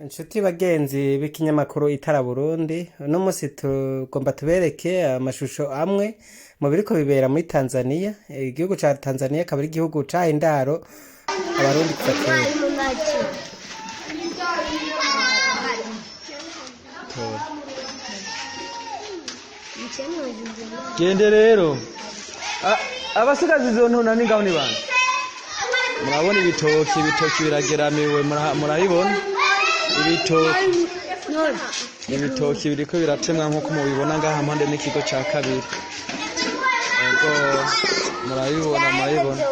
Inshuti bagenzi b'ikinyamakuru Itara Burundi, uno musi tugomba tubereke amashusho amwe mu biriko bibera muri Tanzania. Igihugu ca Tanzania akaba ari igihugu caha indaro Abarundi kuva kera. Gende rero abasigaza izo ntona ni ngaho ni bande. Murabona ibitoki, ibitoki birageramiwe, murabibona ibitoki, ibitoki biriko biratemwa nkuko mubibona ngaha mpande n'ikigo ca kabiri. Ego murabibona, murabibona.